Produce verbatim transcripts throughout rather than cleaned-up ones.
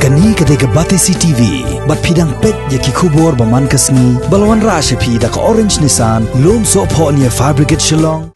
Kane ka dei ka Batesi T V, bad phi dang peit ïa ki khubor ba man ka sngi, ba la wanrah sha phi da ka Orange Nissan, Lumsohphoh near Fire Brigade Shillong.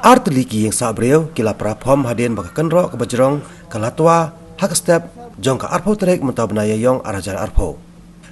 Artylli ki ïing sah briew ki la para phom hadien ba ka kynroh kaba jrong ka la twa ha ka step jong ka arphew tarik mynta u bnai Ïaïong ar hajar arphew.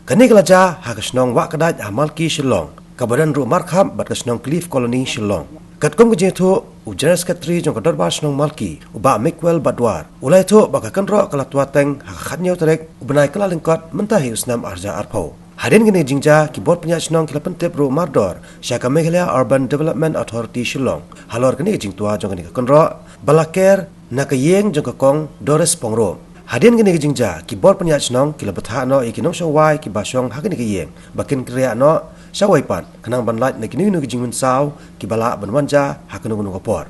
Kane ka la jia ha ka shnong Wahkdait ha Malki Shillong, kaba don ruh markhap bad ka shnong Cliff Colony Shillong. Katkum ka jingïathuh u General Secretary jong ka Dorbar Shnong Malki, u Bah Miguel Badwar, u la ïathuh ba ka kynroh ka la twa teng ha ka khathynñiew tarik u bnai Kyllalyngkot mynta hi u snem ar hajar arphew. Hadien kane ka jingjia, ki bor pynïaid shnong ki la pyntip ruh mardor sha ka Meghalaya Urban Development Authority Shillong halor kane ka jingtwa jong kane ka kynroh ba la ker na ka ïing jong ka Kong Doris Pyngrope. Hadien kane ka jingjia, ki bor pynïaid shnong ki la bthah noh ïa ki nongshong wai kiba shong ha kane ka ïing ba kin kyrïah noh shawei pat, khnang ban lait na kino kino ki jingmynsaw kiba lah ban wan jia ha kano kano ka por.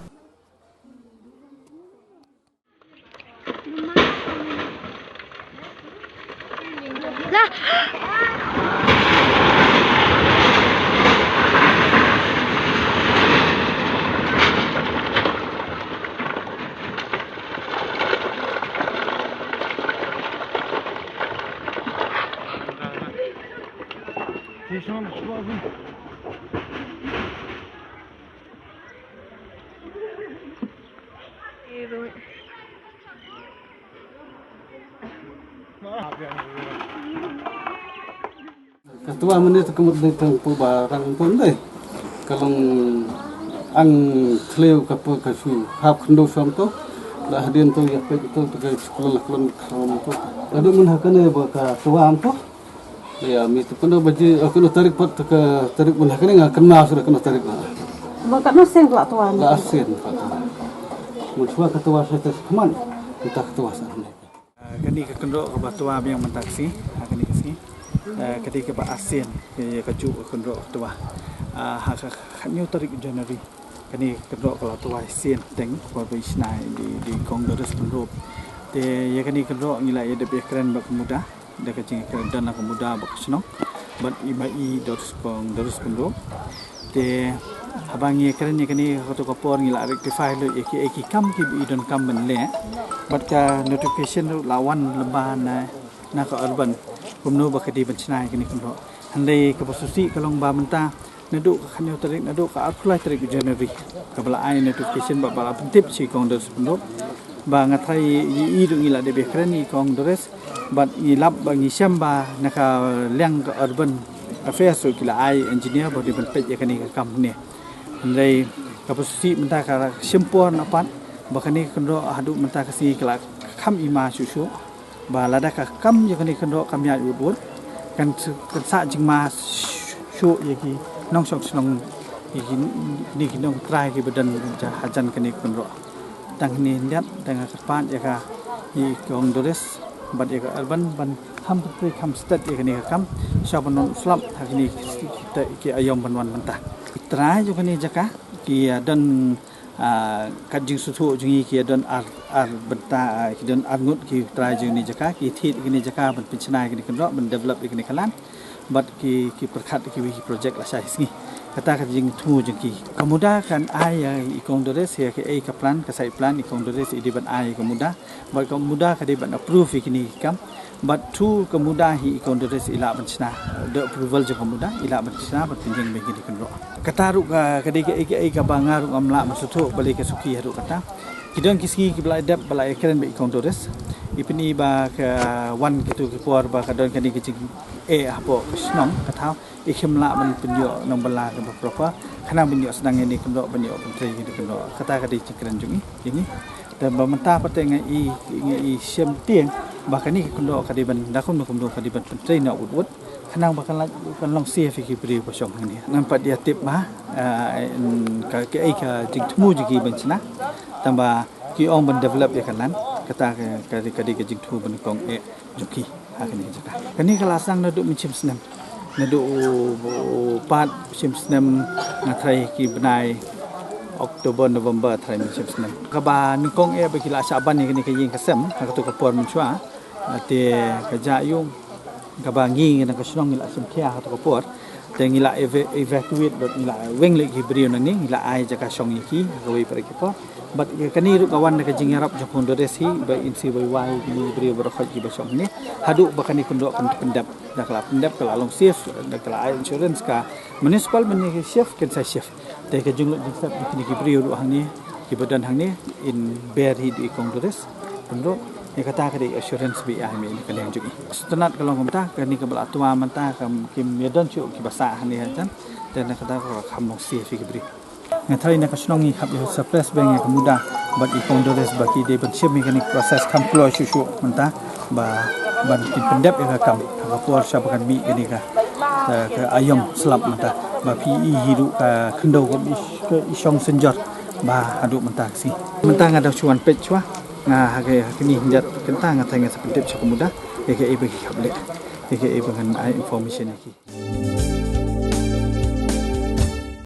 Ka twa mynne te ka mut dei tang pynban rang pynban dei. Ka long ang thliew ka pynban ka shu hap khyndew shwa to. La hadien to ïa peit to te ka shu klon la klon kham to. Ka dei mynta kane ba ka twa to. Ïa, mynta pynban ba ji, eh, kano tarik pat te ka tarik mynta kane nga kynmaw shuh kano tarik na. Ba katno sien ka la twa? La sien ka la twa. Mynshwa ka twa sha te khmat. Mynta ka twa sha ne. Ah, kane ka kynroh kaba twa biang mynta ka sngi, ha kane ka sngi. Ah, ka dei kaba arsien, ka, kajuh ka kynroh ka twa. Ah, ha ka khathynñiew tarik January. Kane ka kynroh ka la twa sien teng, kaba i shna i, i Kong Doris Pyngrope. Te ïa kane ka kynroh ngi la ïa dep ïa kren bad ka MUDA. Da ka jingkren don la ka MUDA bad ka shnong. Bad i ma i Doris Kong Doris Pyngrope. Te haba ngi kren ïa kane ha kato ka por ngi la rectify lut ïa ki, ïa ki kam kiba i donkam ban leh. Bad ka notification ruh la wan lyngba na, na ka urban. Kumno ba ka dei ban shna ïa kane ka kynroh. Hynrei kaba sngewsih ka long ba mynta naduh ka khathynñiew tarik, naduh ka arphew lai tarik January. Kaba la ai notification bad ba la pyntip sha i Kong Doris Pyngrope. Ba nga tharai i, i ruh ngi la dep ïa kren i Kong Doris. Bad ngi lap ba ngi shem ba na ka liang ka urban affairs ruh ki la ai engineer ba dei ban peit ïa kane ka kam ne. Hynrei kaba sngewsih mynta ka shim por na pat ba kane ka kynroh haduh mynta ka sngi ka la kham i ma shuh shuh. Ba lada ka kam ïa kane ka kynroh kam ïaid wut wut kan, kan sah jingma shuh ïa ki nongshong shnong, ïa kine ki nongtrai kiba don hajan kane ka kynroh. Tang kine hynrei tang nga kyrpad ïa ka, ïa i Kong Doris bad ïa ka urban ban kham pyntrei kham stet ïa kane ka kam. Sha ban wan slap ha kine ki, ki, ki aïom ban wan mynta. Ki trai jong kane jaka ki, ah, don Ah, kat jingsngewthuh jong ngi ki don ar, ar bynta, ah, ki don ar ngut ki trai jong kane jaka, ki thied kane jaka ban pynshna kane kynroh, ban develop kane ka land. Bad ki, ki pyrkhat kiwei ki project lashai sngi. Kata ka jingthmu jong ki. Ka MUDA kan ai ïa i Kong Doris ïa kaei ka plan, ka site plan i Kong Doris i dei ban ai ïa ka MUDA. Bad ka MUDA ka dei ban approve ïa kine ki kam. Bad through ka MUDA hi i Kong Doris i lah ban shna. Da approval jong ka MUDA i lah ban shna ban pynïeng bad kine ki kynroh. Kata ruh ka, ka dei kaei kaei kaba nga ruh ngam lah ban sngewthuh balei ka suki haduh kata. Ki don ki sngi kiba la dep ba la ïakren bad i Kong Doris. I pyni ba ka wan kito ki por ba ka don kane ka jingeh hapoh ka shnong ka thaw. I khlem lah ban pynïoh nongbylla kaba proper. Khnang ban ïoh sdang ïa kine ki kynroh ban ïoh pyntrei ïa kine ki kynroh. Kata ka dei jingkren jong i, jong i. Te ba mynta pat te nga i, nga i shem tieng ba kane ka kynroh ka dei ban da kumno kumno ka dei ban pyntrei noh wut wut. Khnang ba kan la, kan long safe ïa ki briew ba shong hangne. Ngan pat ïa tip ba, ah, ka, kaei ka jingthmu jong ki ban shna. Tang ba ki ong ban develop ïa ka land. Kata ka, ka, ka dei ka jingthmu ba nyngkong eh jong ki ha kane ka jaka. Kane ka la sdang naduh mynshem snem. Naduh u, u, Pat shim snem nga trai ki bnai October, November trai shim snem. Kaba nyngkong eh ba ki la shah ban ïa kane ka ïing ka sem ha kato ka por mynshuwa. Te ka jia ïa u kaba ngi na ka shnong ngi la shim khia ha kato ka por. Te ngi la eva-, evacuate bad ngi la weng leh ki briew nangne, ngi la ai jaka shong ïa ki ha kawei pat ki por. Bad ïa kane ruh ka wan na ka jingïarap jong ka Hondures hi ba in sa wai wai ki briew baroh ki ba shong hangne. Haduh ba kane ka kyndoh kan pyndep. Da ka la pyndep ka la long safe, da ka la ai insurance ka municipal mynne ki shift kin sa shift. Te ka jinglut jingsep jong kine ki briew ruh hangne, ki ba don hangne, in ber hi da i kong Doris. Kumno, ïa kata ka dei assurance ba i ai ma i na ka liang jong i. Sngewtynnat ka long kumta, kane kaba la twa mynta, kam kim ïa don shuh ki ba sah hangne ha jan. Te na kata ka kham long safe ïa ki briew. Nga trai na ka shnong ngi hap ïa suppress bha ïa ka muda bad i kong Doris ba ki dei ban shim ïa kane ka process kham kloi shuh shuh mynta ba ban kin pyndep ïa ka kam ha ka por sha ba kan mih kane ka, eh, ka aïom slap mynta ba phi i hi ruh ka khyndew ka i, ka i shong synjor ba haduh mynta ka sngi. Mynta nga dang shu wan peit shuwa nga ha ka, ha kane hynjat kynta nga trai nga sa pyndep sha ka muda ïa kaei ba ki hap leh ïa kaei ba ngan ai information ïa ki.